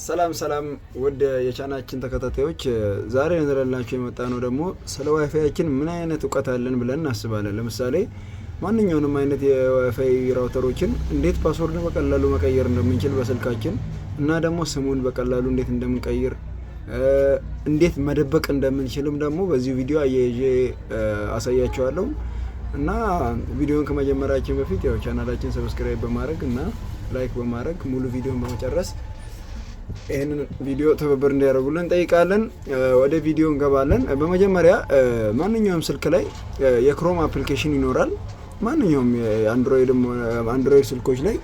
ሰላም ሰላም ውድ የቻናላችን ተከታታዮች፣ ዛሬ ይዘንላችሁ የመጣነው ደግሞ ስለ ዋይፋያችን ምን አይነት እውቀት አለን ብለን እናስባለን። ለምሳሌ ማንኛውንም አይነት የ WiFi router ኦችን እንዴት password በቀላሉ መቀየር እንደምንችል በስልካችን እና ደግሞ ስሙን በቀላሉ እንዴት እንደምንቀይር፣ እንዴት መደበቅ እንደምንችልም ደግሞ በዚህ ቪዲዮ አያይዤ አሳያችኋለሁ። እና ቪዲዮን ከመጀመራችን በፊት ያው ቻናላችን subscribe በማድረግ እና like በማድረግ ሙሉ ቪዲዮን በመጨረስ ይህንን ቪዲዮ ትብብር እንዲያደርጉልን እንጠይቃለን። ወደ ቪዲዮ እንገባለን። በመጀመሪያ ማንኛውም ስልክ ላይ የ Chrome application ይኖራል። ማንኛውም የ Android ስልኮች ላይ፣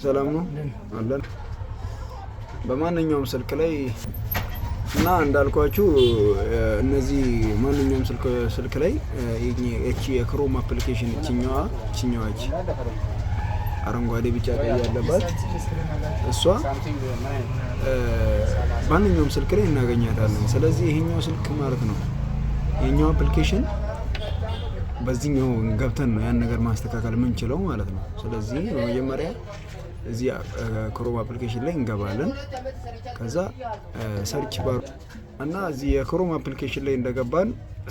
ሰላም ነው አለን። በማንኛውም ስልክ ላይ እና እንዳልኳችሁ እነዚህ ማንኛውም ስልክ ላይ እቺ የ Chrome application እችኛዋ እቺ አረንጓዴ፣ ቢጫ፣ ቀይ ያለባት እሷ ማንኛውም ስልክ ላይ እናገኛታለን። ስለዚህ ይሄኛው ስልክ ማለት ነው፣ ይሄኛው application በዚህኛው ገብተን ነው ያን ነገር ማስተካከል የምንችለው ማለት ነው። ስለዚህ በመጀመሪያ እዚህ Chrome application ላይ እንገባለን። ከዛ search bar እና እዚህ የ Chrome application ላይ እንደገባን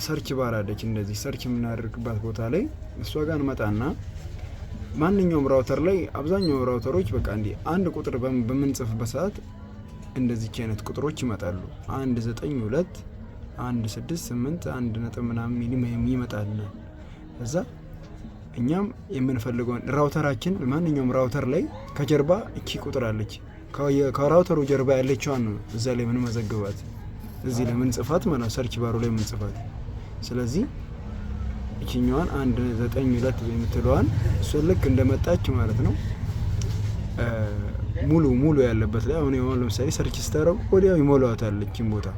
search bar አለች፣ እንደዚህ search የምናደርግባት ቦታ ላይ እሷ ጋር እንመጣና ማንኛውም router ላይ፣ አብዛኛው router ኦች በቃ እንዲህ አንድ ቁጥር በምንጽፍበት ሰዓት እንደዚች አይነት ቁጥሮች ይመጣሉ። 192.168.1 ነጥብ ምናምን ይመጣልናል። ከዛ እኛም የምንፈልገውን router ኣችን ማንኛውም router ላይ ከጀርባ እቺ ቁጥር አለች። ከ router ኡ ጀርባ ያለችዋን ነው እዛ ላይ የምንመዘግባት፣ እዚህ ላይ ምንጽፋት ማለት search bar ኡ ላይ ምንጽፋት። ስለዚህ እችኛዋን 192 የምትለዋን እሷን ልክ እንደመጣች ማለት ነው ሙሉ ሙሉ ያለበት ላይ አሁን የሆነ ለምሳሌ search ስታደርጉ ወዲያው ይሞላዋታል እቺን ቦታ።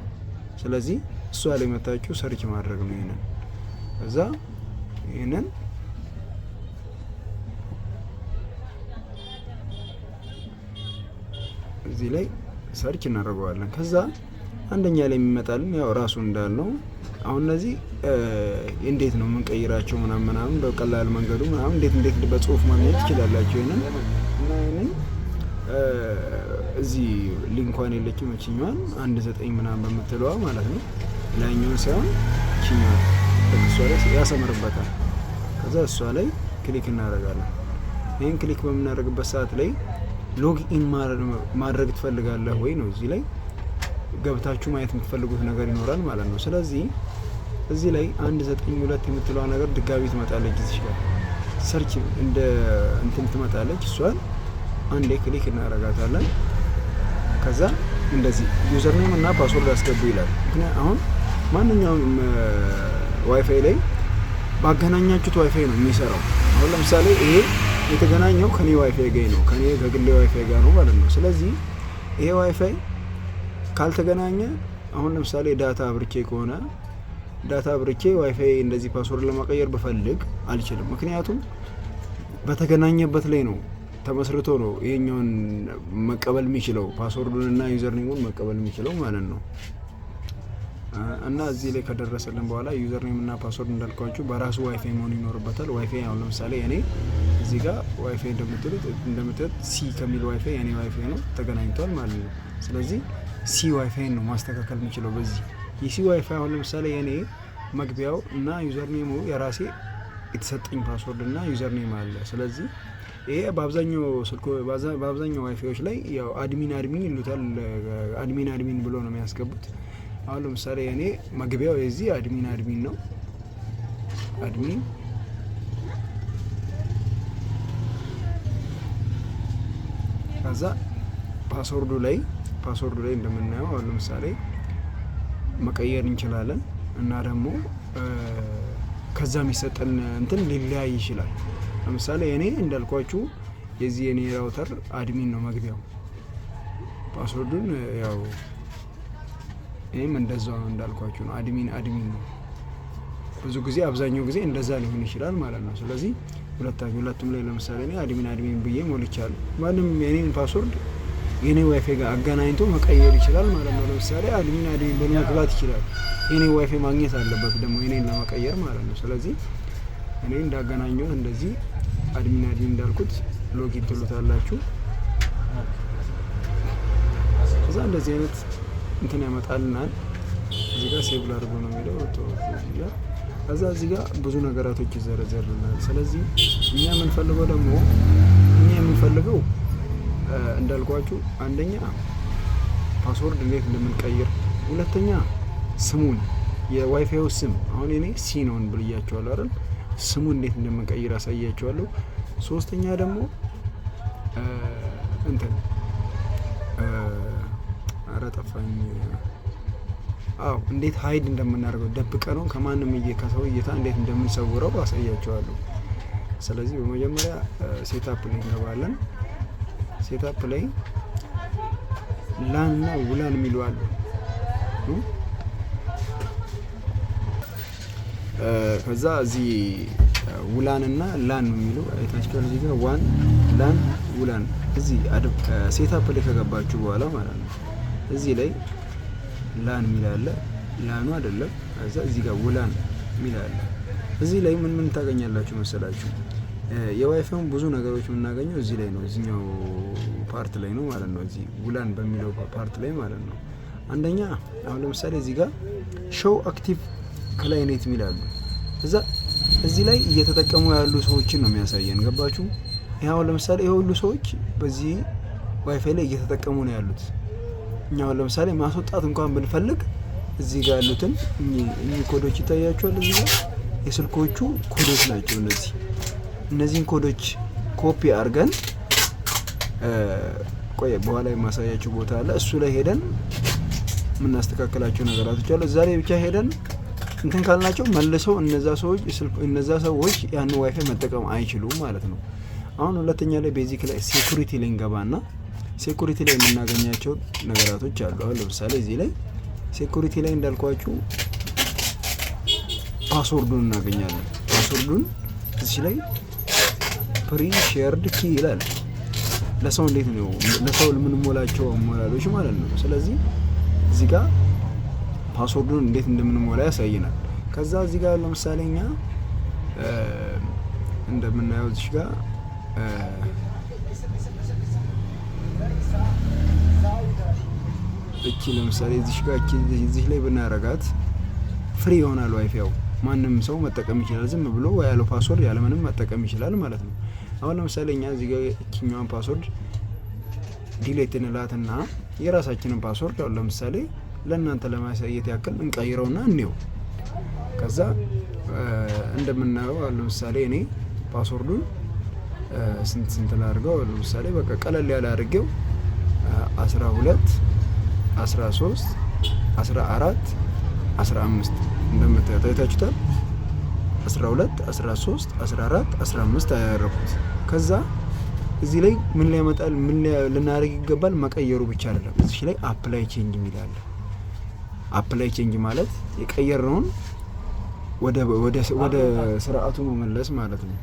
ስለዚህ እሷ ላይ መታችሁ search ማድረግ ነው ይሄንን። ከዛ ይሄንን እዚህ ላይ search እናደርገዋለን። ከዛ አንደኛ ላይ የሚመጣልን ያው ራሱ እንዳልነው አሁን እነዚህ እንዴት ነው የምንቀይራቸው ምናምን ምናምን በቀላል መንገዱ ምናምን እንዴት እንዴት በጽሁፍ ማግኘት ትችላላችሁ። ይሄንን እና ይሄንን እዚህ link ኳን የለችም፣ እችኛዋን 19 ምናምን በምትለዋ ማለት ነው፣ ላይኛውን ሳይሆን እችኛዋን እሷ ላይ ያሰምርበታል። ከዛ እሷ ላይ click እናደርጋለን። ይህን click በምናደርግበት ሰዓት ላይ log in ማድረግ ትፈልጋለህ ወይ ነው። እዚህ ላይ ገብታችሁ ማየት የምትፈልጉት ነገር ይኖራል ማለት ነው። ስለዚህ እዚህ ላይ 192 የምትለዋ ነገር ድጋሚ ትመጣለች። እዚህ ጋር search እንደ እንትን ትመጣለች። እሷን አንዴ click እናደርጋታለን። ከዛ እንደዚህ username እና password አስገቡ ይላል። ምክንያት አሁን ማንኛውም ዋይፋይ ላይ ባገናኛችሁት ዋይፋይ ነው የሚሰራው። አሁን ለምሳሌ ይሄ የተገናኘው ከኔ ዋይፋይ ጋር ነው፣ ከኔ ከግሌ ዋይፋይ ጋር ነው ማለት ነው። ስለዚህ ይሄ ዋይፋይ ካልተገናኘ፣ አሁን ለምሳሌ data አብርቼ ከሆነ፣ data አብርቼ ዋይፋይ እንደዚህ password ለመቀየር ብፈልግ አልችልም። ምክንያቱም በተገናኘበት ላይ ነው ተመስርቶ ነው ይሄኛውን መቀበል የሚችለው፣ password ኡን እና username ኡን መቀበል የሚችለው ማለት ነው። እና እዚህ ላይ ከደረሰልን በኋላ username እና password እንዳልኳችሁ በራሱ ዋይፋይ መሆን ይኖርበታል። ዋይፋይ አሁን ለምሳሌ እኔ እዚህ ጋር ዋይፋይ እንደምትሉት C ከሚል ዋይፋይ የኔ ዋይፋይ ነው፣ ተገናኝቷል ማለት ነው። ስለዚህ C WiFi ን ነው ማስተካከል የምችለው በዚህ የ C WiFi። አሁን ለምሳሌ የኔ መግቢያው እና username ኡ የራሴ የተሰጠኝ password እና username አለ። ስለዚህ ይሄ በአብዛኛው ስልኮ በአብዛኛው ዋይፋዮች ላይ ያው admin admin ይሉታል። Admin admin ብሎ ነው የሚያስገቡት። አሁን ለምሳሌ እኔ መግቢያው የዚህ admin admin ነው። Admin ከዛ password ኡ ላይ እንደምናየው አሁን ለምሳሌ መቀየር እንችላለን እና ደግሞ ከዛ የሚሰጠን እንትን ሊለያይ ይችላል። ለምሳሌ እኔ እንዳልኳችሁ የዚህ የኔ router admin ነው መግቢያው። Password ኡን ያው እኔም እንደዛው ነው፣ እንዳልኳችሁ ነው። Admin admin ነው። ብዙ ጊዜ አብዛኛው ጊዜ እንደዛ ሊሆን ይችላል ማለት ነው። ስለዚህ ሁለቱም ላይ ለምሳሌ እኔ admin admin ብዬ ሞልቻለሁ። ማንም የኔን password የኔ ዋይፋይ ጋር አገናኝቶ መቀየር ይችላል ማለት ነው። ለምሳሌ admin admin ብሎ መግባት ይችላል። የኔ ዋይፋይ ማግኘት አለበት ደግሞ የኔን ለመቀየር ማለት ነው። ስለዚህ እኔ እንዳገናኘሁት እንደዚህ admin admin እንዳልኩት login ትሉታላችሁ። እንደዚህ አይነት እንትን ያመጣልናል። እዚህ ጋር save ላድርጎ ነው የሚለው እዚህ ጋር። ከዛ እዚህ ጋር ብዙ ነገራቶች ይዘረዘርልናል። ስለዚህ እኛ የምንፈልገው ደግሞ እኛ የምንፈልገው እንዳልኳችሁ አንደኛ password እንዴት እንደምንቀይር፣ ሁለተኛ ስሙን፣ የዋይፋዩ ስም፣ አሁን እኔ C ነው ብያችኋለሁ አይደል? ስሙን እንዴት እንደምንቀይር አሳያችኋለሁ። ሶስተኛ ደግሞ እንትን፣ ኧረ ጠፋኝ። አዎ፣ እንዴት hide እንደምናደርገው፣ ደብቀነው ከማንም ከሰው እይታ እንዴት እንደምንሰውረው አሳያችኋለሁ። ስለዚህ በመጀመሪያ setup ላይ እንገባለን። Setup ላይ LAN እና WLAN የሚሉ አሉ። ከዛ እዚህ WLAN እና LAN የሚሉ አይታችኋል። እዚህ ጋር WAN፣ LAN፣ WLAN፣ እዚህ setup ላይ ከገባችሁ በኋላ ማለት ነው። እዚህ ላይ LAN የሚል አለ። LAN ኑ አይደለም። ከዛ እዚህ ጋር WLAN የሚል አለ። እዚህ ላይ ምን ምን ታገኛላችሁ መሰላችሁ? የዋይፋዩን ብዙ ነገሮች የምናገኘው እዚህ ላይ ነው። እዚህኛው part ላይ ነው ማለት ነው። እዚህ WLAN በሚለው part ላይ ማለት ነው። አንደኛ አሁን ለምሳሌ እዚህ ጋር show active client የሚል አሉ። እዛ እዚህ ላይ እየተጠቀሙ ያሉ ሰዎችን ነው የሚያሳየን። ገባችሁ? ይህ አሁን ለምሳሌ ይሄ ሁሉ ሰዎች በዚህ ዋይፋይ ላይ እየተጠቀሙ ነው ያሉት። እኛ አሁን ለምሳሌ ማስወጣት እንኳን ብንፈልግ እዚህ ጋር ያሉትን እኚህ ኮዶች ይታያችኋል። እዚህ ጋር የስልኮቹ ኮዶች ናቸው እነዚህ። እነዚህን ኮዶች ኮፒ አድርገን፣ ቆይ በኋላ የማሳያችሁ ቦታ አለ። እሱ ላይ ሄደን የምናስተካከላቸው ነገራቶች አሉ። እዛ ላይ ብቻ ሄደን እንትን ካልናቸው መልሰው እነዛ ሰዎች ያን ዋይፋይ መጠቀም አይችሉም ማለት ነው። አሁን ሁለተኛ ላይ basic ላይ security ላይ እንገባና security ላይ የምናገኛቸው ነገራቶች አሉ። አሁን ለምሳሌ እዚህ ላይ security ላይ እንዳልኳችሁ password ኡን እናገኛለን። Password ኡን እዚህ ላይ pre shared key ይላል። ለሰው እንዴት ነው ለሰው የምንሞላቸው አሞላሎች ማለት ነው። ስለዚህ እዚህ ጋር password ኡን እንዴት እንደምንሞላ ያሳየናል። ከዛ እዚህ ጋር ለምሳሌ እኛ እንደምናየው እዚህ ጋር እቺ ለምሳሌ እዚህ ጋር እቺ እዚህ ላይ ብናረጋት free ይሆናል ዋይፋዩ፣ ማንም ሰው መጠቀም ይችላል። ዝም ብሎ ያለው password ያለምንም መጠቀም ይችላል ማለት ነው። አሁን ለምሳሌ እኛ እዚህ ጋር እቺኛዋን password delete እንላትና የራሳችንን password አሁን ለምሳሌ ለእናንተ ለማሳየት ያክል እንቀይረውና እንየው። ከዛ እንደምናየው አሁን ለምሳሌ እኔ password ኡን ስንት ስንት ላድርገው? ለምሳሌ በቃ ቀለል ያለ አድርጌው 12፣ 13፣ 14፣ 15፣ እንደምታዩት አይታችሁታል። 12፣ 13፣ 14፣ 15 አያረኩት። ከዛ እዚህ ላይ ምን ሊያመጣል፣ ምን ልናደርግ ይገባል? መቀየሩ ብቻ አይደለም። እዚህ ላይ apply change የሚል አለ። Apply change ማለት የቀየርነውን ወደ ስርዓቱ መመለስ ማለት ነው።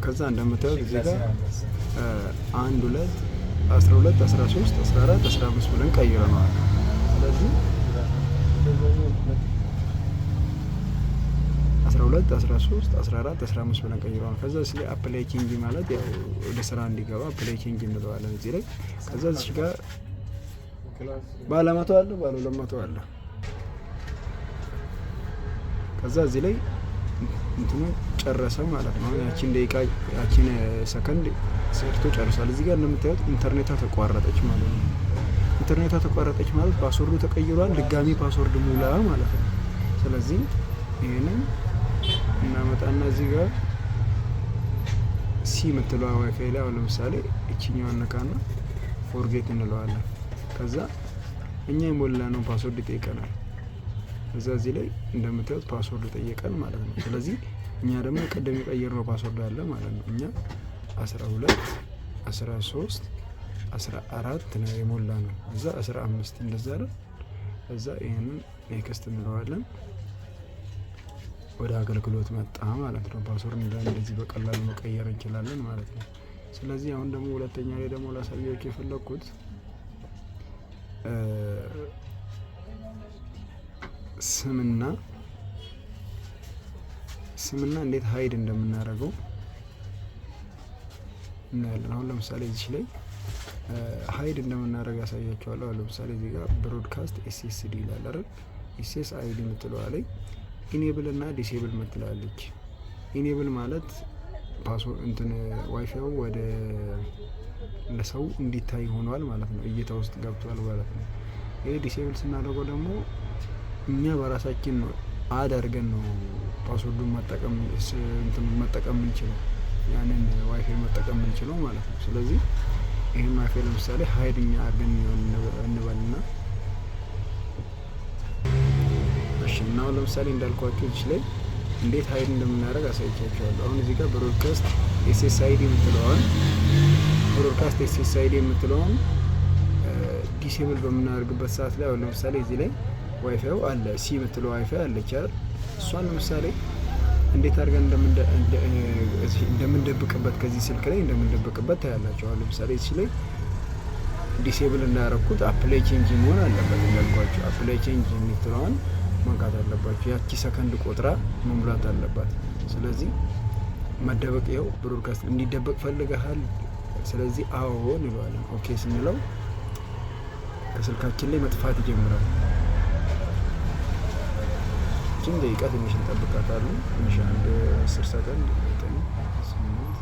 ከዛ እንደምታዩት እዚህ ጋር አንድ፣ ሁለት፣ 12፣ 13፣ 14፣ 15 ብለን ቀይረነዋል። ስለዚህ 12፣ 13፣ 14፣ 15 ብለን ቀይረዋል። ከዛ እዚህ ላይ apply change ማለት ያው ወደ ስራ እንዲገባ apply change እንለዋለን እዚህ ላይ። ከዛ እዚህ ጋር ባለ 100 አለ፣ ባለ 200 አለ። ከዛ እዚህ ላይ እንትኑ ጨረሰ ማለት ነው። ያቺን ደቂቃ ያቺን ሰከንድ ሰርቶ ጨርሷል። እዚህ ጋር እንደምታዩት ኢንተርኔቷ ተቋረጠች ማለት ነው። ኢንተርኔቷ ተቋረጠች ማለት password ኡ ተቀይሯል። ድጋሚ password ሙላ ማለት ነው። ስለዚህ ይህንን እናመጣና እዚህ ጋር C የምትለዋ ዋይፋይ ላይ አሁን ለምሳሌ እችኛዋን ነካና forget እንለዋለን። ከዛ እኛ የሞላነው password ይጠይቀናል። እዛ እዚህ ላይ እንደምታዩት password ጠየቀን ማለት ነው። ስለዚህ እኛ ደግሞ ቅድም የቀየርነው password አለ ማለት ነው። እኛ 12፣ 13፣ 14 ነው የሞላነው። እዛ 15 እንደዛ አይደል? እዛ ይህንን next እንለዋለን። ወደ አገልግሎት መጣ ማለት ነው። Password እንደዚህ በቀላሉ መቀየር እንችላለን ማለት ነው። ስለዚህ አሁን ደግሞ ሁለተኛ ላይ ደግሞ ላሳያችሁ የፈለግኩት ስምና እንዴት hide እንደምናደርገው እናያለን። አሁን ለምሳሌ እዚህ ላይ hide እንደምናደርግ ያሳያችኋለሁ። ለምሳሌ እዚህ ጋር broadcast SSD ይላል አይደል? SSID የምትለዋ ላይ enable እና disable ምትላለች። Enable ማለት password እንትን ዋይፋዩ ወደ ለሰው እንዲታይ ሆኗል ማለት ነው፣ እይታ ውስጥ ገብቷል ማለት ነው። ይሄ disable ስናደርገው ደግሞ እኛ በራሳችን ነው add አድርገን ነው password ኡን መጠቀም እንትን መጠቀም የምንችለው፣ ያንን ዋይፋይ መጠቀም የምንችለው ማለት ነው። ስለዚህ ይህን ዋይፋይ ለምሳሌ hide እኛ አድርገን እንበልና፣ እሺ፣ እና አሁን ለምሳሌ እንዳልኳችሁ እዚህ ላይ እንዴት hide እንደምናደርግ አሳይቻችኋለሁ። አሁን እዚህ ጋር broadcast SSID የምትለዋን disable በምናደርግበት ሰዓት ላይ አሁን ለምሳሌ እዚህ ላይ ዋይፋዩ አለ፣ C የምትለው ዋይፋይ አለች አይደል? እሷን ለምሳሌ እንዴት አድርገን እንደምንደብቅበት፣ ከዚህ ስልክ ላይ እንደምንደብቅበት ታያላችሁ። አሁን ለምሳሌ እዚህ ላይ disable እንዳደረኩት apply change መሆን አለበት። እንዳልኳችሁ apply change የምትለዋን መንካት አለባችሁ። ያቺ ሰከንድ ቆጥራ መሙላት አለባት። ስለዚህ መደበቅ፣ ይኸው broadcast እንዲደበቅ ፈልገሃል። ስለዚህ አዎ እንለዋለን። Okay ስንለው ከስልካችን ላይ መጥፋት ይጀምራል። ችን ደቂቃ ትንሽ እንጠብቃታለን። ትንሽ አንድ 10 ሰከንድ፣ 9፣ 8።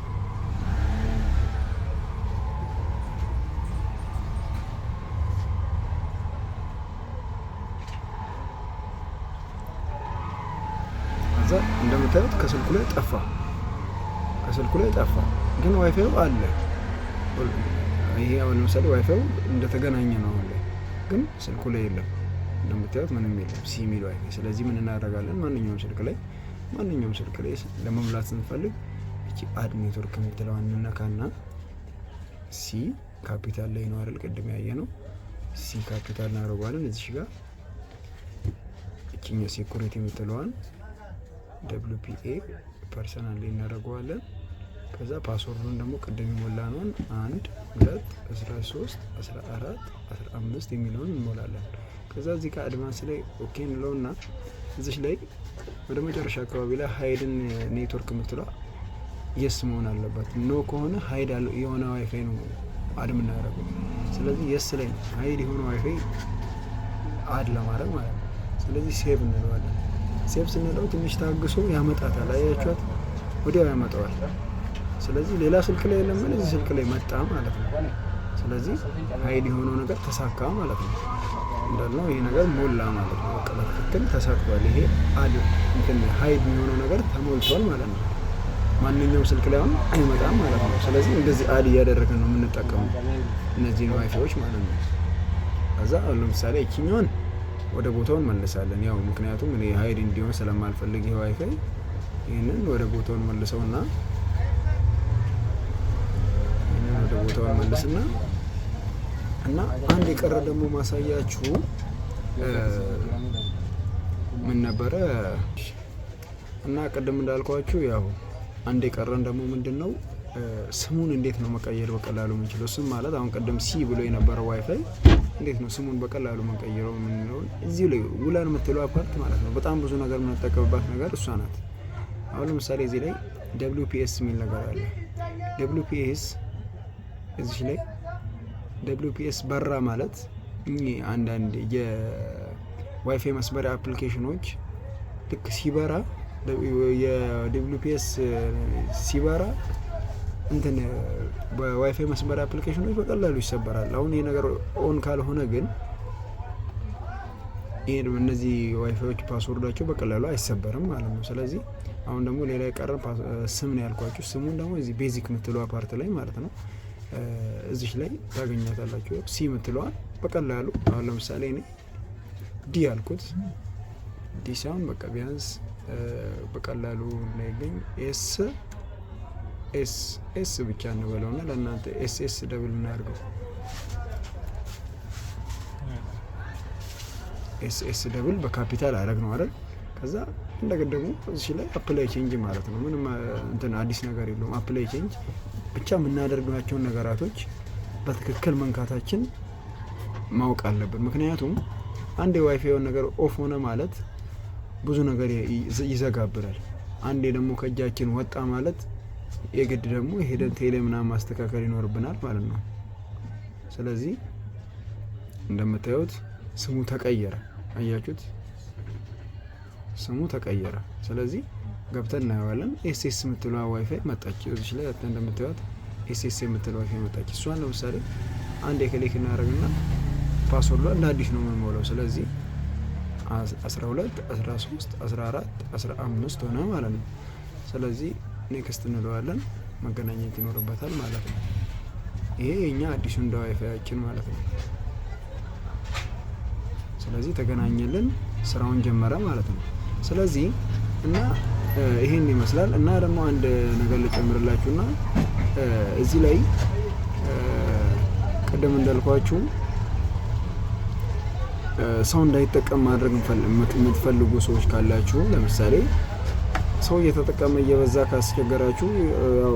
ከዛ እንደምታዩት ከስልኩ ላይ ጠፋ። ከስልኩ ላይ ጠፋ፣ ግን ዋይፋዩ አለ። ይሄ አሁን ለምሳሌ ዋይፋዩ እንደተገናኘ ነው አሁን ላይ፣ ግን ስልኩ ላይ የለም። እንደምታዩት ምንም የለም C የሚል ዋይፋይ። ስለዚህ ምን እናደርጋለን? ማንኛውም ስልክ ላይ ለመሙላት ስንፈልግ እቺ add network የምትለዋን እንነካና C capital ላይ ነው አይደል? ቅድም ያየነው C capital እናደርገዋለን። እዚሽ ጋር እቺኛ security የምትለዋን WPA personal ላይ እናደርገዋለን። ከዛ password ኡን ደግሞ ቅድም የሞላነውን 1 2 3 14 15 የሚለውን እንሞላለን። ከዛ እዚህ ጋር advance ላይ okay እንለውና እዚች ላይ ወደ መጨረሻ አካባቢ ላይ hidden network የምትለዋ yes መሆን አለባት። No ከሆነ hide የሆነ ዋይፋይ ነው add የምናደርገው። ስለዚህ yes ላይ ነው hide የሆነ WiFi add ለማድረግ ማለት ነው። ስለዚህ save እንለዋለን። Save ስንለው ትንሽ ታግሶ ያመጣታል። አያችኋት? ወዲያው ያመጣዋል። ስለዚህ ሌላ ስልክ ላይ የለም፣ እዚህ ስልክ ላይ መጣ ማለት ነው። ስለዚህ hide የሆነው ነገር ተሳካ ማለት ነው። እንዳልነው ይሄ ነገር ሞላ ማለት ነው። በቃ በትክክል ተሳክቷል። ይሄ add እንትን hide የሚሆነው ነገር ተሞልቷል ማለት ነው። ማንኛውም ስልክ ላይ አሁን አይመጣም ማለት ነው። ስለዚህ እንደዚህ add እያደረግን ነው የምንጠቀመው እነዚህን ዋይፋዮች ማለት ነው። ከዛ አሁን ለምሳሌ ይችኛዋን ወደ ቦታው እንመልሳለን። ያው ምክንያቱም እኔ hide እንዲሆን ስለማልፈልግ ይሄ ዋይፋይ ይህንን ወደ ቦታውን መልሰውና ይህንን ወደ ቦታውን መልስና እና አንድ የቀረ ደግሞ ማሳያችሁ ምን ነበረ? እና ቅድም እንዳልኳችሁ ያው አንድ የቀረን ደግሞ ምንድን ነው፣ ስሙን እንዴት ነው መቀየር በቀላሉ የምንችለው? ስም ማለት አሁን ቅድም C ብሎ የነበረው ዋይፋይ እንዴት ነው ስሙን በቀላሉ መቀየረው የምንለውን እዚሁ ላይ WLAN የምትለው part ማለት ነው። በጣም ብዙ ነገር የምንጠቀምባት ነገር እሷ ናት። አሁን ለምሳሌ እዚህ ላይ WPS የሚል ነገር አለ። WPS እዚህ ላይ WPS በራ ማለት እኚህ አንዳንድ የዋይፋይ መስበሪያ application ኖች ልክ ሲበራ፣ የ WPS ሲበራ እንትን በዋይፋይ መስበሪያ application ኖች በቀላሉ ይሰበራል። አሁን ይሄ ነገር on ካልሆነ ግን ይሄ እነዚህ WiFi ዮች password ኣቸው በቀላሉ አይሰበርም ማለት ነው። ስለዚህ አሁን ደግሞ ሌላ የቀረ ስም ነው ያልኳችሁ። ስሙን ደግሞ እዚህ basic የምትለዋ part ላይ ማለት ነው እዚች ላይ ታገኛታላችሁ። C የምትለዋን በቀላሉ አሁን ለምሳሌ እኔ D ያልኩት፣ D ሳይሆን በቃ ቢያንስ በቀላሉ እንዳይገኝ S S S ብቻ እንበለውና ለእናንተ S S double እናድርገው። S S double በ capital አደረግ ነው አይደል? ከዛ እንደገና ደግሞ እዚህ ላይ apply change ማለት ነው። ምንም እንትን አዲስ ነገር የለውም። Apply change ብቻ የምናደርጋቸውን ነገራቶች በትክክል መንካታችን ማወቅ አለብን። ምክንያቱም አንድ የዋይፋይውን ነገር off ሆነ ማለት ብዙ ነገር ይዘጋብናል። አንዴ ደግሞ ከእጃችን ወጣ ማለት የግድ ደግሞ ሄደን ቴሌ ምናምን ማስተካከል ይኖርብናል ማለት ነው። ስለዚህ እንደምታዩት ስሙ ተቀየረ። አያችሁት? ስሙ ተቀየረ። ስለዚህ ገብተን እናየዋለን። SS የምትለዋ ዋይፋይ መጣች። እዚች ላይ እንደምታዩት SS የምትለዋ ዋይፋይ መጣች። እሷን ለምሳሌ አንድ click እናደርግና password ዷ እንደ አዲስ ነው የምንሞላው። ስለዚህ 12፣ 13፣ 14፣ 15 ሆነ ማለት ነው። ስለዚህ next እንለዋለን። መገናኘት ይኖርበታል ማለት ነው። ይሄ የኛ አዲሱ እንደ ዋይፋያችን ማለት ነው። ስለዚህ ተገናኘልን፣ ስራውን ጀመረ ማለት ነው። ስለዚህ እና ይሄን ይመስላል። እና ደግሞ አንድ ነገር ልጨምርላችሁና እዚህ ላይ ቅድም እንዳልኳችሁ ሰው እንዳይጠቀም ማድረግ የምትፈልጉ ሰዎች ካላችሁ፣ ለምሳሌ ሰው እየተጠቀመ እየበዛ ካስቸገራችሁ፣ ያው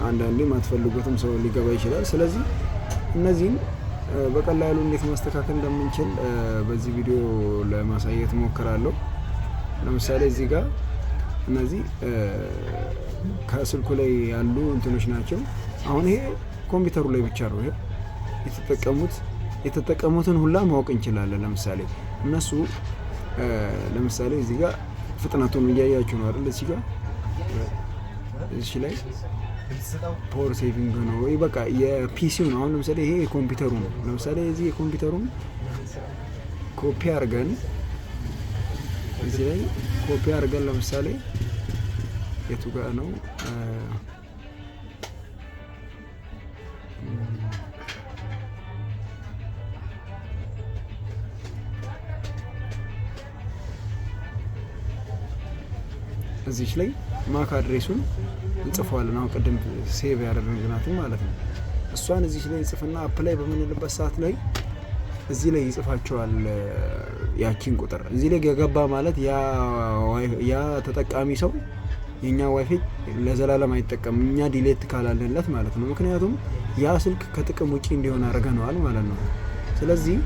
አንዳንዴ የማትፈልጉትም ሰው ሊገባ ይችላል። ስለዚህ እነዚህን በቀላሉ እንዴት ማስተካከል እንደምንችል በዚህ ቪዲዮ ለማሳየት እሞክራለሁ። ለምሳሌ እዚህ ጋር እነዚህ ከስልኩ ላይ ያሉ እንትኖች ናቸው። አሁን ይሄ ኮምፒውተሩ ላይ ብቻ ነው። ይሄ የተጠቀሙትን ሁላ ማወቅ እንችላለን። ለምሳሌ እነሱ ለምሳሌ እዚህ ጋር ፍጥነቱን እያያችሁ ነው አይደል? እዚህ ጋር እዚህ ላይ power saving ነው ወይ በቃ የ PC ው ነው። አሁን ለምሳሌ ይሄ የኮምፒውተሩ ነው። ለምሳሌ እዚህ የኮምፒውተሩን ኮፒ አድርገን፣ እዚህ ላይ ኮፒ አድርገን፣ ለምሳሌ የቱ ጋር ነው? እዚች ላይ MAC address ኡን እንጽፈዋለን። አሁን ቅድም save ያደረግናትን ማለት ነው። እሷን እዚች ላይ እንጽፍና apply በምንልበት ሰዓት ላይ እዚህ ላይ ይጽፋቸዋል። ያቺን ቁጥር እዚህ ላይ የገባ ማለት ያ ተጠቃሚ ሰው የእኛ ዋይፋይ ለዘላለም አይጠቀምም፣ እኛ delete ካላልንለት ማለት ነው። ምክንያቱም ያ ስልክ ከጥቅም ውጪ እንዲሆን አድርገነዋል ማለት ነው። ስለዚህ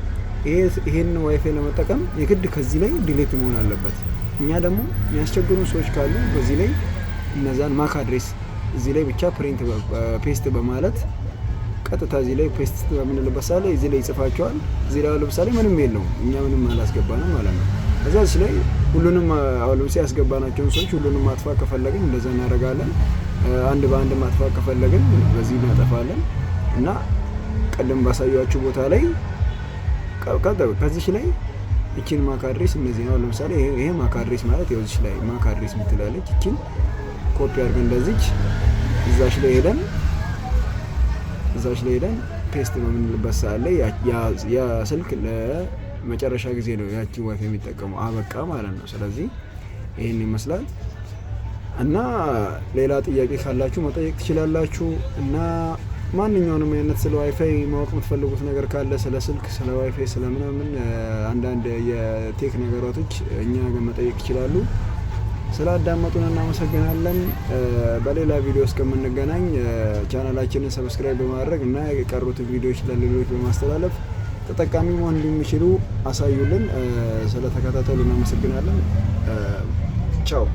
ይሄን ዋይፋይ ለመጠቀም የግድ ከዚህ ላይ delete መሆን አለበት። እኛ ደግሞ የሚያስቸግሩ ሰዎች ካሉ በዚህ ላይ እነዛን MAC address እዚህ ላይ ብቻ print paste በማለት፣ ቀጥታ እዚህ ላይ paste በምንልበት ሰዓት ላይ እዚህ ላይ ይጽፋቸዋል። እዚህ ላይ ለምሳሌ ምንም የለውም፣ እኛ ምንም አላስገባንም ማለት ነው። ከዛ እዚህ ላይ ሁሉንም፣ አሁን ለምሳሌ ያስገባናቸውን ሰዎች ሁሉንም ማጥፋት ከፈለግን እንደዛ እናደርጋለን። አንድ በአንድ ማጥፋት ከፈለግን በዚህ እናጠፋለን። እና ቅድም ባሳያችሁ ቦታ ላይ ከዚች ላይ እቺን MAC address እነዚህ ነው። ለምሳሌ ይሄ MAC address ማለት ያው እዚች ላይ MAC address የምትላለች፣ እቺን ኮፒ አድርገን እንደዚች እዛች ላይ ሄደን paste በምንልበት ሰዓት ላይ ያ ስልክ ለመጨረሻ ጊዜ ነው ያቺን ዋይፋይ የሚጠቀመው፣ አበቃ ማለት ነው። ስለዚህ ይህን ይመስላል። እና ሌላ ጥያቄ ካላችሁ መጠየቅ ትችላላችሁ። እና ማንኛውንም አይነት ስለ ዋይፋይ ማወቅ የምትፈልጉት ነገር ካለ፣ ስለ ስልክ፣ ስለ ዋይፋይ፣ ስለ ምናምን አንዳንድ የ tech ነገራቶች እኛ ጋር መጠየቅ ይችላሉ። ስላዳመጡን እናመሰግናለን። በሌላ ቪዲዮ እስከምንገናኝ ቻናላችንን subscribe በማድረግ እና የቀሩትን ቪዲዮዎች ለሌሎች በማስተላለፍ ተጠቃሚ መሆን እንደሚችሉ አሳዩልን። ስለተከታተሉ እናመሰግናለን። ቻው።